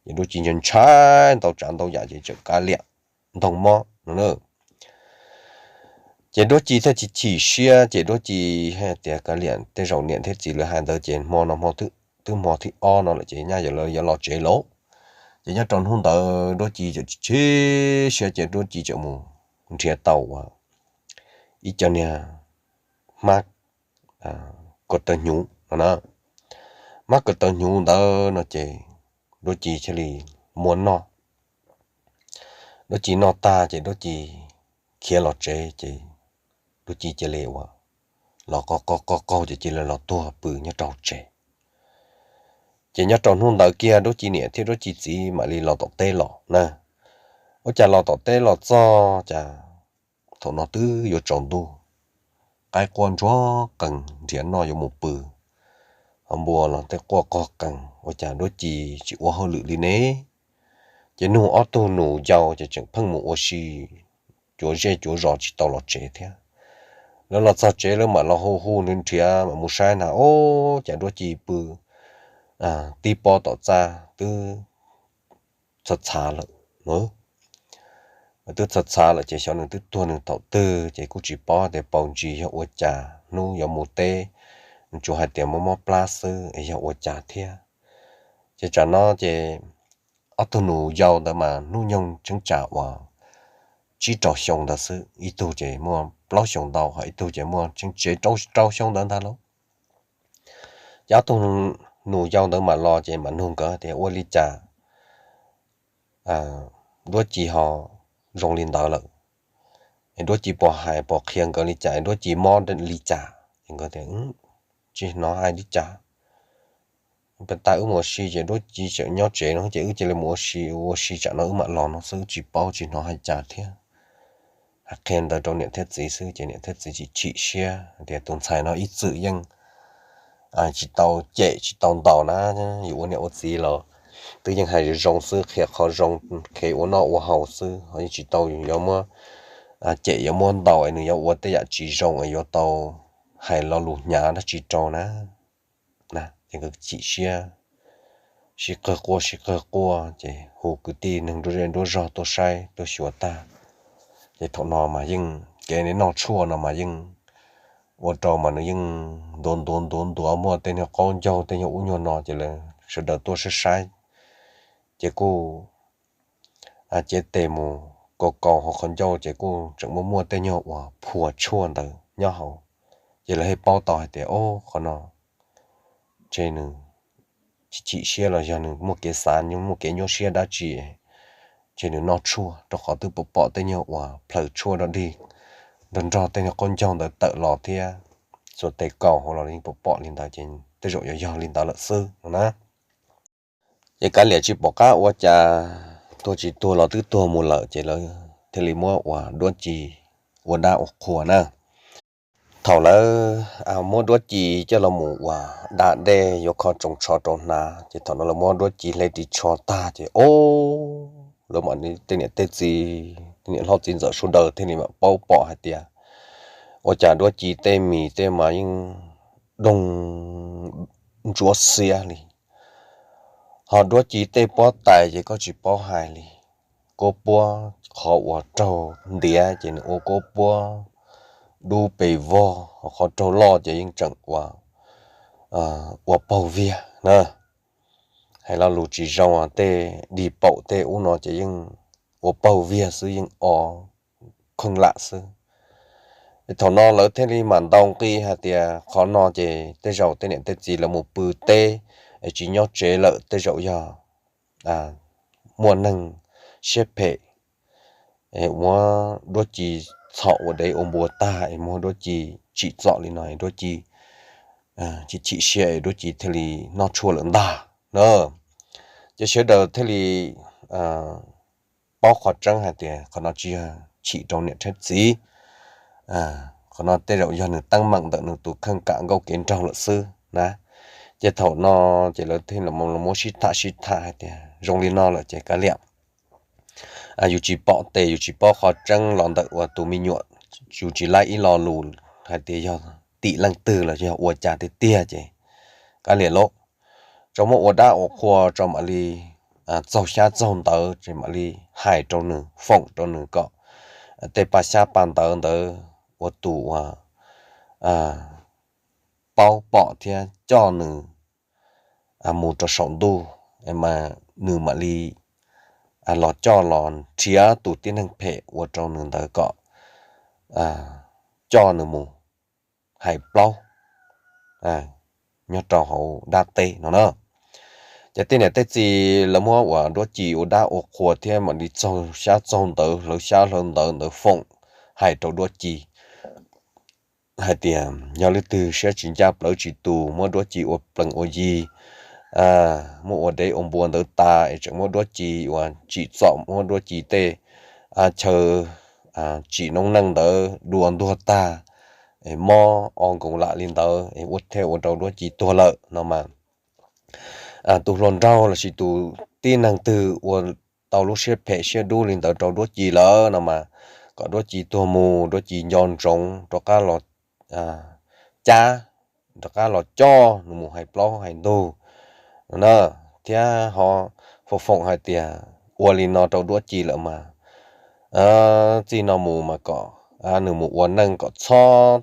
Ces Duab Ci ntshai ntau tsav ntau yam ces tseem kav liam ntoog mob no na. Ces Duab Ci thiaj chim chim siab ces Duab Ci hais tias kav liam tej zaum niam thiab txiv lawv hais ntawd ces hmo no hmo twb hmo thib ob no lawm ces nyaj yuav lawv yuav los tsev lauj. Ces nyob rau hnub ntawd Duab Ci tseem chim siab ces Duab Ci tseem mus nrhiav tau ib co niag hmab ko taw hnyuv no na. Hmab ko taw hnyuv ntawd no ces Duab Ci thiaj li muab noj. Duab Ci noj tag ces Duab Ci khiav los tsev ces Duab Ci cia li ua los qaug qaug qaug qaug ces cia li los tuag pw nyob rau hauv tsev. Ces nyob rau hnub ntawd kiag Duab Ci niam thiab Duab Ci txiv mam li los tom teb los na. Ua cas los tom teb los txog cas thaum no twb yuav tsaus ntuj, qaib quaj ntsuag qees nrhiav noj yuav mus pw, ho npua los tej quaj qog qees, ua cas Duab Ci tsis ua hauj lwm li ne? Ces nug ob tug nus yau ces tseem pheej mus ua si cuav zej cuav zos tsis tau los tsev thiab. Lawv los txog tsev lawv mam los hu hu nrhiav nrhiav mam mus saib na, ub, cas Duab Ci pw tib pob tom txaj twb txhav txhav lawm. Twb txhav txhav lawm ces xyov nws twb tuag nws thaum twg ces kuj tsis paub tias paus ntsis yog ua cas, hnub yuav mus teb tsuas hais tias mob mob plab xwb es yog ua cas thiab. Ces tsam no ces ob tug nus yau ntawd mas hnub nyoog cheeb tsam uas tsib rau xyoo ntawd xwb, ib tug ces muaj plaub xyoo ntau ho ib tug ces muaj tseeb tsev rau xyoo ntawd ntag lauj. Ces ob tug nus yau ntawd mam los ces mam nug nkawd tias ua li cas Duab Ci ho zoo li ntawd lawm, Duab Ci puas hais puas qhia nkawd li cas, Duab Ci mob li cas? Ces nkawd tias tsis hnov hais li cas, Peb tas wb mus ua si ces Duab Ci tseem nyob tsev no ces wb cia li mus ua si, ua si tsam no wb mam los no xwb, wb tsis paub tsis hnov hais cas thiab. Hais qhia ntawd rau niam thiab txiv xwb ces niam thiab txiv chim chim siab tias tus ntxhais no ib txwm yeej tsis tau cem tsis tau ntaus na, yus ua niam ua txiv los twb yeej hais zoo xwb, qhia qhov zoo, qhia ua noj ua haus xwb, yeej tsis tau yuav muab cem yuav muab ntaus es nws yuav ua tej yam tsis zoo es yuav tau hais lo lus hnyav dab tsi rau na. Ces nkawd chim siab, sib qawg quaj sib qawg quaj ces hu kwv tij neeg nruab zej nruab zog tuaj saib tuaj xyuas tag. Ces thaum no mas yeej kev noj tshuaj no mas yeej ua rau mas nws yeej ntuav ntuav ntuav ntuav muaj tej nyuag qaub ncaug tej nyuag ub nyuag no ces lawv sawv daws tuaj saib saib ces kuj cev tes mus kaus kaus hauv qhov ncauj ces kuj tseem muaj muaj tej nyuag uas phua tshuaj ntawd nyob hauv. Ces lawv thiaj paub tau hais tias, o, qhov no ntshe nws chim chim siab los yog nws muaj kev xav, muaj kev nyuaj siab dab tsi, ntshe nws noj tshuaj, rau qhov twb pom pom tej nyuag uas plhaws tshuaj dog dig nrog nrog tej nyuag qaub ncaug ntawd tawm los thiab, xuas tes kaus hauv los yeej pom pom li ntawd ces tej zaum yuav yog li ntawd lawm xwb no na. Ces kav liam tsis pom qab ua cas, tuag tsis tuag los twb tuag mus lawm ces lawv thiaj li muab uas Duab Ci ua dab ua qhua na. Thaum lawv muab Duab Ci coj los mus uas da dej yuav kho tsoos tsho rau hnav ces thaum no lawv muab Duab Ci hle ris tsho tag ces o, lawv mam li tej niam tej txiv, tej niam hlob txiv ntxawm sawv daws thiaj li mam paub pom hais tias ua cas Duab Ci tej mis tej mas yeej doog ntsuab xiab li. Ho Duab Ci tej pob tais ces koj tsis paub hais li, kuab puab qhov uas raug ntiav ces nws ua kuab puab dub pes vog, ho qhov raug loj ces yeej tseem ua, ua paug viag na. Hais lo lus tsis zoo, tej dig paum tej ub no ces yeej ua paug viag xwb, yeej o kheej lam xwb. Thaum no lawv thiaj li mam ntaus nqi hais tias qhov no ces tej zaum tej niam tej txiv lawv mus pw teb es tsis nyob tsev lawm, tej zaum yog muaj neeg siab phem muab Duab Ci txhom ua dev ua npua tag es muab Duab Ci tsim txom li no es Duab Ci chim chim siab es Duab Ci thiaj li noj tshuaj lawm ntag na. Ces sawv daws thiaj li paub qhov tseeb hais tias qhov no tsis yog chim rau niam thiab txiv, qhov no tej zaum yog nws teeb meem ntawm nws tus kheej kam nkauj kev nraug lawm xwb na. Ces thaum no ces lawv thiaj los muab sib tham sib tham hais tias zoo li no lawm ces kav liam, yus tsis pom tes yus tsis paub qhov tseeb los ntawm uas tus me nyuam, yus tsis laib ib lo lus hais tias yog tim leej twg los yog ua cas tiag tiag ces kav liam lauj, tso muab ua dab ua qhua tso mam li txaug xyab txaug ntawv ces mam li hais rau nws, foom rau nws kom tej pa xyab pa ntawv ntawd ua tus uas paub pom thiab coj nws mus rau saum ntuj, mas nws mam li los coj los nrhiav tus tib neeg phem ua rau nws ntawd kom coj nws mus hais plaub nyob rau hauv dab teb no na. Ces tej niam tej txiv lawv muab uas Duab Ci ua dab ua qhua thiab mam li txaug xyab txaug ntawv, hlawv xyab hlawv ntawv ntawd foom hais rau Duab Ci hais tias yog leej twg siab tsis ncaj plawv tsis tus muab Duab Ci ua plees ua yi, muab ua dev ua npua ntawd tas es tseem muab Duab Ci uas tsim txom, muab Duab Ci tej chaw tsim noob neej ntawd dua ntuag tag, mob o nkoos lam li ntawd es ua thiaj ua rau Duab Ci tuag lawm no mas tus hluas nraug lossis tus tib neeg twg ua tau lub siab phem siab dub li ntawd rau Duab Ci lawm no mas kom Duab Ci tuag mus, Duab Ci nco ntsoov rov qab los cab, rov qab los coj nws mus hais plaub hais ntug no na. Thiab ho foom foom hais tias ua li no rau Duab Ci lawm mas txij no mus mas kom nws mus ua neej kom txhob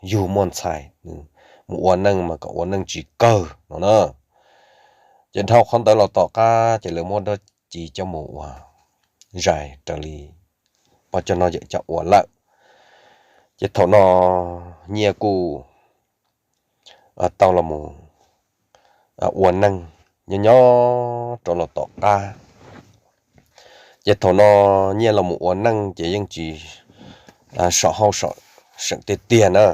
yug muaj ntxhais, mus ua neej mas kom ua neej tsis kawg no na. Ces dhau qhov ntawd los tom qab ces lawv muab Duab Ci coj mus ua zais raws li pog coj noj yawm coj ua lawm. Ces thaum no Nyiaj kuj tau los mus ua neej nyob nyob rau los tom qab. Ces thaum no Nyiaj los mus ua neej ces yeej tsis sov hauj sov seem tiag tiag na.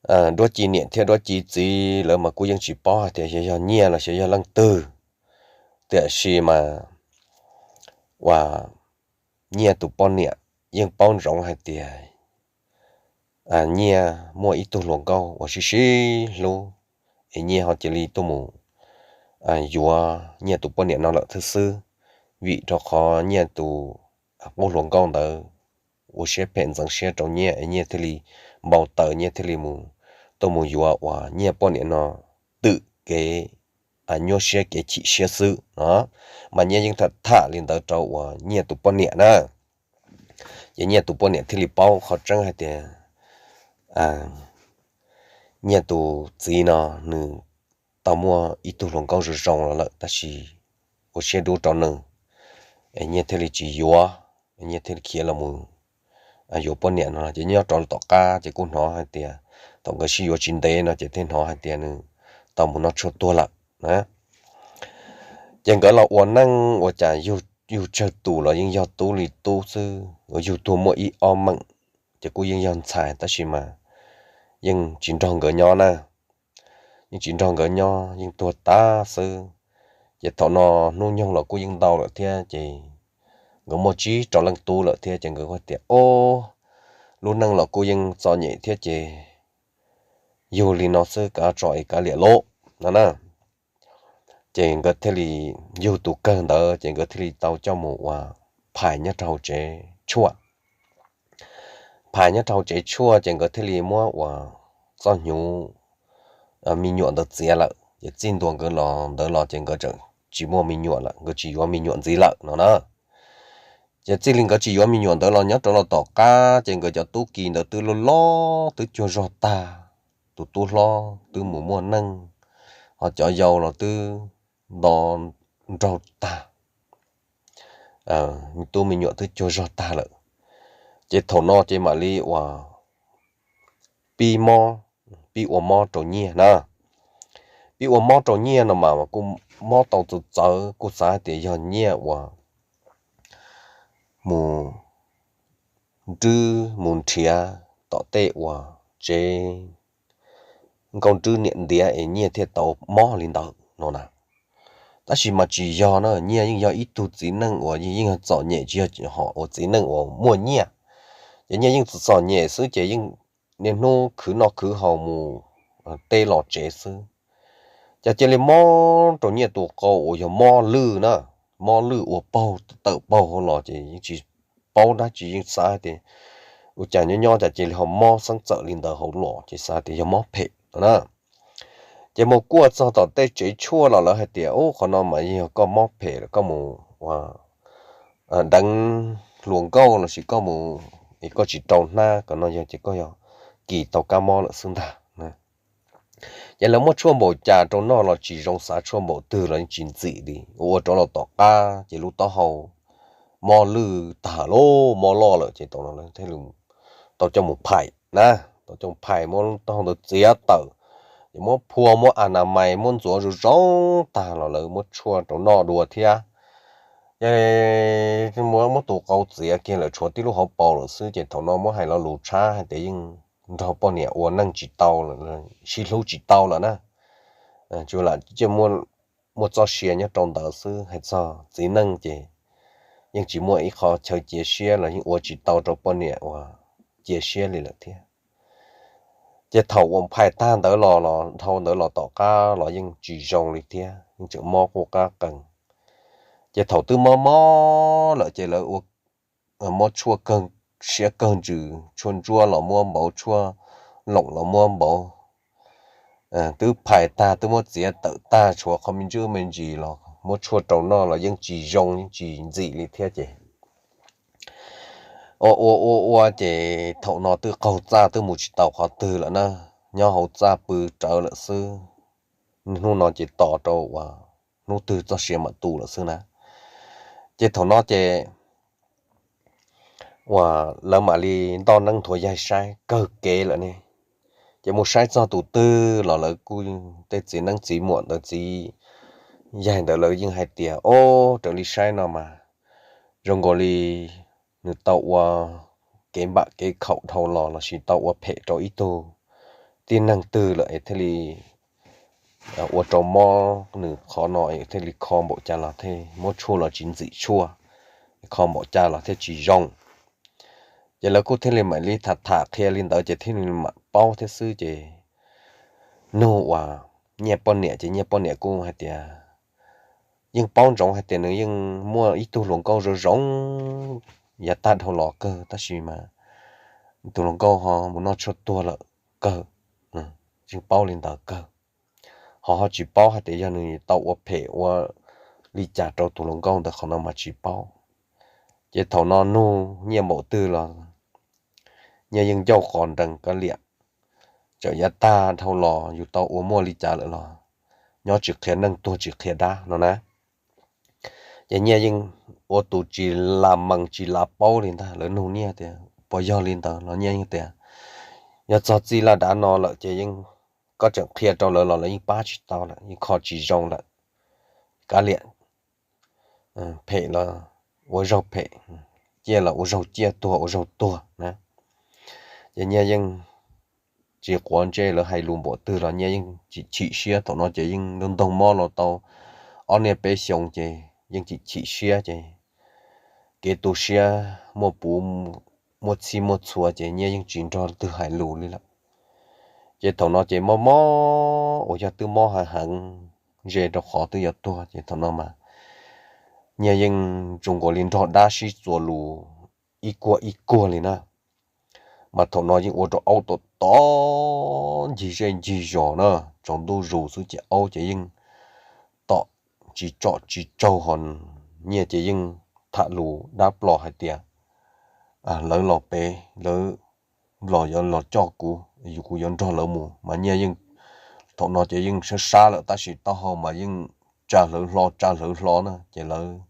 Duab Ci niam thiab Duab Ci txiv lawv mas kuj yeej tsis paub hais tias yog, yog Nyiaj los xyov yog leej twg. Tiam sis mas uas Nyiaj tus poj niam yeej paub ntsoov hais tias Nyiaj muaj ib tug hluas nkauj uas sib sib hlub, es Nyiaj ho cia li tuaj mus yuav Nyiaj tus poj niam no lawm thiab xwb. Vim rau qhov Nyiaj tus qub hluas nkauj ntawd ua siab phem ntxeev siab rau Nyiaj es Nyiaj thiaj li npau taws, Nyiaj thiaj li mus tuaj mus yuav uas Nyiaj poj niam no twm kev nyuaj siab kev chim siab xwb no. Mas Nyiaj yeej tham tham li ntawd rau uas Nyiaj tus poj niam na. Ces Nyiaj tus poj niam thiaj li paub qhov tseeb hais tias Nyiaj tus txiv no nws tau muaj ib tug hluas nkauj zoo zoo los lawm tab sis ua siab dub rau nws, Nyiaj thiaj li tsis yuav, Nyiaj thiaj li khiav los mus yuav poj niam no. Ces nyob rau tom qab ces kuj hnov hais tias thaum nkawd sib yuav tsis ntev no ces thiaj hnov hais tias nws tau mus noj tshuaj tuag lawm na. Ces nkawd los ua neej ua cas yug tsawg tus los yeej yog tub li tub xwb, uas yug tuag muaj ib ob meem, ces kuj yeej yog ntxhais tab sis mas yeej tsis nrog nkawd nyob na. Yeej tsis nrog nkawd nyob, yeej tuag tag xwb. Ces thaum no hnub nyoog los kuj yeej ntau lawm thiab ces nkawd muaj tsib rau leej tub lawm thiab ces nkawd kuj tias, Ob, lub neej los kuj yeej txom nyem thiab ces yug li no xwb kav tso es kav liam lauj no na. Ces nkawd thiaj li yug tus kawg ntawd ces nkawd thiaj li tau coj mus ua phais nyob rau hauv tsev tshuaj. Phais nyob rau hauv tsev tshuaj ces nkawd thiaj li muab uas txoj hnyuv me nyuam ntawd txiav lawm ces txij ntua nkawd los ntawd los ces nkawd tsis muaj me nyuam lawm, nkawd tsis yuav me nyuam ntxiv lawm no na. Ces txij li nkawd tsis yuav me nyuam ntawd los nyob rau los tom qab ces nkawd cov tub ki ntawd twb loj loj twb cuag zog tag, tus tub hlob twb mus muaj neej, ho cov yau los twb nto nraug tag, tub me nyuam twb cuag zog tag lawm. Ces thaum no ces mam li uas pib mob, pib ua mob rau Nyiaj na. Pib ua mob rau Nyiaj no mas kuj mob tau txawv txawv, kuj xav hais tias yog Nyiaj uas mus nrwb mus nrhiav tom tej uas tsev nkauj nrwb niam ntiav es Nyiaj thiaj tau mob li ntawd no na. Tab sis mas tsis yog na, Nyiaj yeej yog ib tug txiv neej uas yeej yog txom nyem, tsis yog hom uas txiv neej uas muaj nyiaj. Ces Nyiaj yeej txom txom nyem xwb ces yeej niaj hnub khwv noj khwv haus mus teb los tsev xwb. Ces cia li mob rau Nyiaj tus qau uas yog mob lwj na, mob lwj ua paug tawm paug hauv los ces yeej tsis paub dab tsi, yeej xav tias ua cas nyob nyob cas cia li ho mob xeeb txawm li ntawd hauv los ces xav tias yog mob phem no na. Ces mus kuaj txog tom tej tsev tshuaj los lawv hais tias, Ub, qhov no mas yog koj mob phem lawm, koj mus ua deev hluas nkauj lossis koj mus es koj tsis rau hnab, qhov no yog ces koj yog kis tau kab mob lawm xwb ntag. Ces lawv muab tshuaj npaum cas rau noj los tsis zoo, xav tshuaj npaum twg los yeej tsis ntxim li, ua rau los tom qab ces lub taub hau mob lwj tag lawm, mob loj lawm ces tau no lawv thiaj li tau coj mus phais na, tau coj mus phais muab lub taub hau ntawd txiav tawm, ces muab phua, muab a na mais, muab ntxuav zoo zoo tag los lawv muab tshuaj rau noj dua thiab. Ces muab, muab tus qau txiav kiag lawm tshuav tib lub hauv paus lawm xwb ces thaum no muab hais lo lus tshab hais tias yeej nrog poj niam ua neej tsis tau, sib hlub tsis tau lawm na. Tsuas lam muaj txoj sia nyob rau ntawd xwb, hais txog txiv neej ces yeej tsis muaj ib qho chaw cia siab los yeej ua tsis tau rau poj niam uas cia siab li lawm thiab. Ces thaum uas phais tag ntawd los, los dhau ntawd los tom qab los yeej tsis zoo li thiab, yeej tseem mob quj qab qees. Ces thaum twb mob mob lawm ces lawv ua, muab tshuaj kawg siab kawg ntsws, tshuaj ntsuab los muab npauv, tshuaj loom los muab npauv. Twb phais tag, twb muab txiav tawm tag, tshuav qhov me ntsuj me ntsis los muab tshuaj rau noj los yeej tsis zoo, yeej tsis ntxim li thiab ces ua ua ua ua ces thaum no twb qaug txaj, twb mus tsis tau qhov twg lawm na. Nyob hauv txaj pw rawv lawm xwb. Hnub no ces tos rau uas hnub twg txoj sia mam tu lawm xwb na. Ces thaum no ces uas lawv mam li ntoj neeb nthuav yaig saib kawg kev lawm ne. Ces mus saib txog tus twg los lawv kuj, tej txiv neeb txiv muam ntawd, txiv yaig ntawd lawv yeej hais tias, Ob, raws li saib no mas zoo nkaus li nws tau ua kev npam kev khaum dhau los lossis tau ua phem rau ib tug tib neeg twg lawm es thiaj li ua rau mob nws qhov no es thiaj li kho npaum cas los thiaj muab tshuaj los tsis ntxim tshuaj, kho npaum cas los thiaj tsis zoo. Ces lawv kuj thiaj li mam li tham tham qhia li ntawd ces thiaj li mam paub thiab xwb ces nug uas Nyiaj poj niam ces Nyiaj poj niam kuj hais tias yeej paub ntsoov hais tias nws yeej muaj ib tug hluas nkauj zoo zoo yav tag dhau los kawg tab sis mas tus hluas nkauj ho mus noj tshuaj tuag lawm kawg. Yeej paub li ntawd kawg, ho ho tsis paub hais tias yog nws tau ua phem ua li cas rau tus hluas nkauj ntawd qhov no mas tsis paub. Ces thaum no nug Nyiaj npaum twg los Nyiaj yeej ncauj qos nrees kav liam, txawm yav tag dhau los yus tau ua muaj li cas lawm los nyob tsis qhia neej tuag tsis qhia dab no na. Ces Nyiaj yeej ua tus tsis lam mees tsis lav paub li ntag, lawv nug Nyiaj tias puas yog li ntawd los Nyiaj yeej tias yog txog txij laj dav no lawm ces yeej, koj tseem qhia rau lawv los lawv yeej pab tsis tau lawm, yeej kho tsis zoo lawm. Kav liam, phem los ua zaug phem, ciaj los ua zaug ciaj, tuag ua zaug tuag na. Ces Nyiaj yeej tsis quav ntsej lawv hais lus npaum twg los Nyiaj yeej chim siab. Thaum no ces yeej ntoog mob los tau ob niaj peb xyoos ces yeej chim chim siab ces kev tu siab muaj puv muaj txhij muaj txhua ces Nyiaj yeej tsis nrog twg hais lus li lawm. Ces thaum no ces mob mob uas yog twb mob heev heev ze rau qhov twb yuav tuag ces thaum no mas Nyiaj yeej tsuas nkaus li nrog dab sib txuas lus ib kuag ib kuag li na. Mas thaum no yeej ua rau aub tom tom ncig zej ncig zos na, tsaus ntuj zus xwb ces aub ces yeej tom tsis tsom tsis tsaug ho Nyiaj ces yeej tham lus dab plos hais tias lawv los pem, lawv los yuav los coj kuv, yus kuv yuav nrog lawv mus mas Nyiaj yeej, thaum no ces yeej sab sab lawm tab sis taub hau mas yeej tsa hlawv hlo tsa hlawv hlo na ces lawv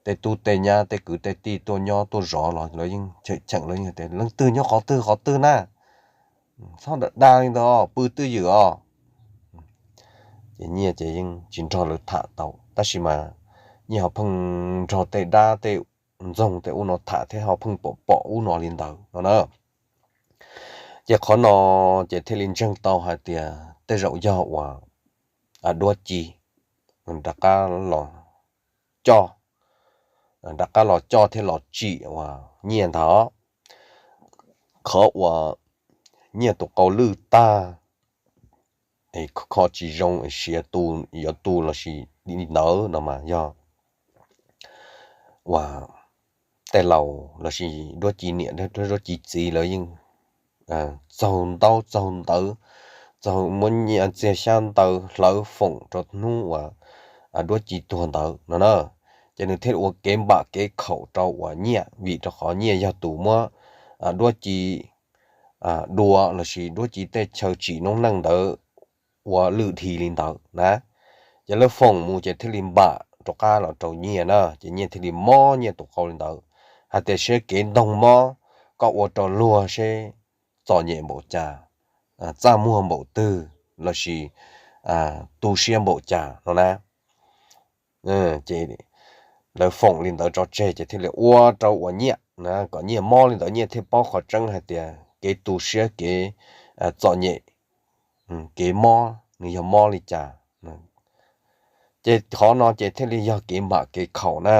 tej tub tej nyab tej kwv tej tij tuaj nyob tuaj zov los lawv yeej cheem cheem lawv tias leej twg nyob qhov twg qhov twg na, txhob dag li ntawd pw twj ywm os. Ces Nyiaj ces yeej tsis nrog lawv tham tau tab sis mas Nyiaj ho pheej nrog tej dab tej ntxoog tej ub no tham thiab ho pheej pom pom ub no li ntawd no na. Ces qhov no ces thiaj li ntseeg tau hais tias tej zaum yog uas duab ci rov qab los coj, rov qab los coj thiab los tsim uas Nyiaj ntag. Qhov uas Nyiaj tus qau lwj tag, kho tsis zoo siav tu, yuav tu lossis li ntawd no mas yog uas tej laus lossis duab ci niam duab ci txiv lawv yeej txaug ntaub txaug ntawv, txaug muab Nyiaj txiag xyab ntawv hlawv foom rau hnub uas duab ci tuag ntawd no na. Ces nws thiaj ua kev npam kev khaum rau uas Nyiaj vim rau qhov Nyiaj yog tus muab duab ci dua lossis duab ci tej chaw tsim noob neej ntawd ua lwj dhi li ntawd na. Ces lawv foom mus ces thiaj li npam rov qab los rau Nyiaj na, ces Nyiaj thiaj li mob Nyiaj tus qau li ntawd. Hais tias seb kev ntoog mob koj ua rau luag seb txom nyem npaum cas, txaj muag npaum twg lossis tu siab npaum cas no na. Ces lawv foom li ntawd tso tseg ces thiaj li ua rau uas Nyiaj na, kom Nyiaj mob li ntawd Nyiaj thiaj paub qhov tseeb hais tias kev tu siab kev txom nyem, kev mob nws yog mob li cas. Ces qhov no ces thiaj li yog kev npam kev khaum na.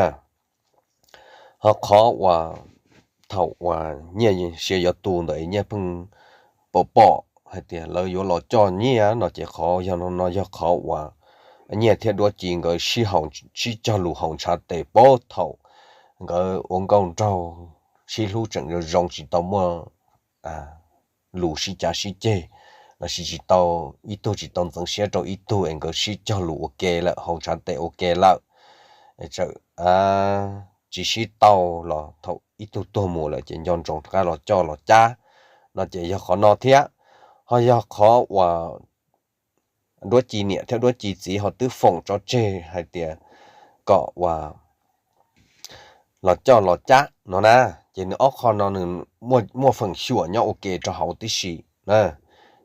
Ho qhov uas thaum uas Nyiaj siav yuav tu ntawd Nyiaj pheej pom pom hais tias lawv yuav los coj Nyiaj no ces qhov yog no yog qhov uas Nyiaj thiab duab ci nkawd sib cog lus haus ntshav tes paub thaum nkawd ua nkauj nraug sib hlub tseem zoo zoo tsis tau muaj lus sib cav sib ceg lossis tsis tau, ib tug tsis tau ntxeev siab rau ib tug es nkawd sib cog lus ua ke lawm haus ntshav tes ua ke lawm, txawm tsis sib tau los thaum ib tug tuag mus lawm ces nco ntsoov rov qab los coj los cab no ces yog qhov no thiab. Ho yog qhov uas duab ci niam thiab duab ci txiv ho twb foom tso tseg hais tias kom uas los coj los cab no na, ces nws ob qho no nws muaj feem xyuam nyob ua ke rau hauv tib si na.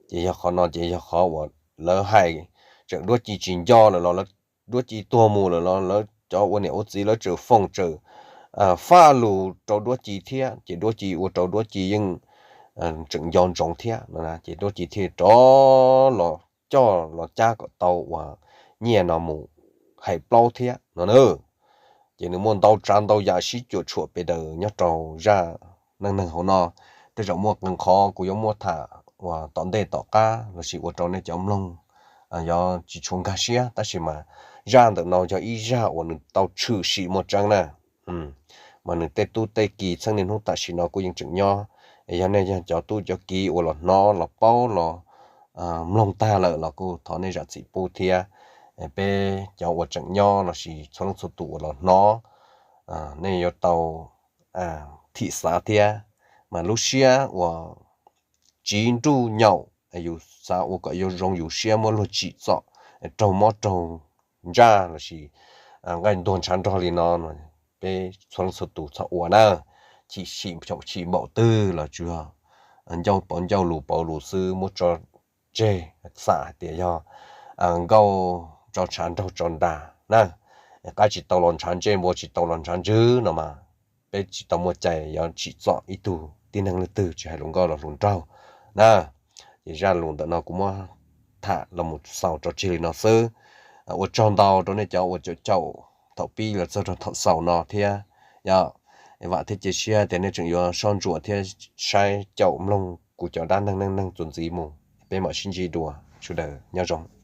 Ces yog qhov no ces yog qhov uas lawv hais, tseem duab ci tsis nco lawm los duab ci tuag mus lawm los lawv cov ua niam ua txiv lawv tseem foom tseem faj lus rau duab ci thiab ces duab ci ua rau duab ci yeej tseem nco ntsoov thiab no ces Duab Ci thiaj rov los coj los cab kom tau uas nyiaj no mus hais plaub thiab no na. Ces nws muaj ntau tsav ntau yam sib cuam tshuam pes daws nyob rau zaj neej neeg hauv no. Tej zaum muaj qee qhov kuv yuav muab tham uas tom ntej tom qab lossis ua rau nej cov mloog yuav tsis tshua nkag siab, tab sis mas zaj ntawm no yog ib zaj uas nws tau tshwm sim muaj tseeb na. Mas nws tej tub tej ki txheej niaj hnub tam sim no kuj yeej tseem nyob. Yog nej yog cov tub cov ki uas los hnov los paub los mloog tag lawm los kuj thov nej zam txim pub thiab. Peb cov uas tseem nyob lossis txhua leej txhua tus uas los hnov, nej yuav tau thim xav thiab. Mas lub siab uas tsiv nruj nyaum, yus xav ua kom yuav zoo yus siab muab luag tsim txom raug mob raug ntsaj lossis nqaij ntuag ntshav nrog li no, peb txhua leej txhua tus txhob ua na. Chim sim chim npaum twg los tsuas yog ncauj pauv ncauj lus pauv lus xwb, muab tso tseg. Xam hais tias yog nkauj tso tshav nraug tso nras na, qab tsis tau los ntshav ntsej, npua tsis tau los ntshav ntswg no mas peb tsis tau muaj cai yuav tsim txom ib tug tib neeg leej twg, tsis hais hluas nkauj los hluas nraug na. Ces zaj lus ntawm no kuv muab tham los mus xaus tso tseg li no xwb. Ua tsaug ntau rau nej cov uas caum caum thaum pib los txog rau thaum xaus no thiab. Yog, vam thiab cia siab tias nej tseem yuav soj ntsuam thiab saib caum mloog kuv cov dab neeg neej neeg txuas ntxiv mus. Peb mam sib ntsib dua, sawv daws nyob zoo.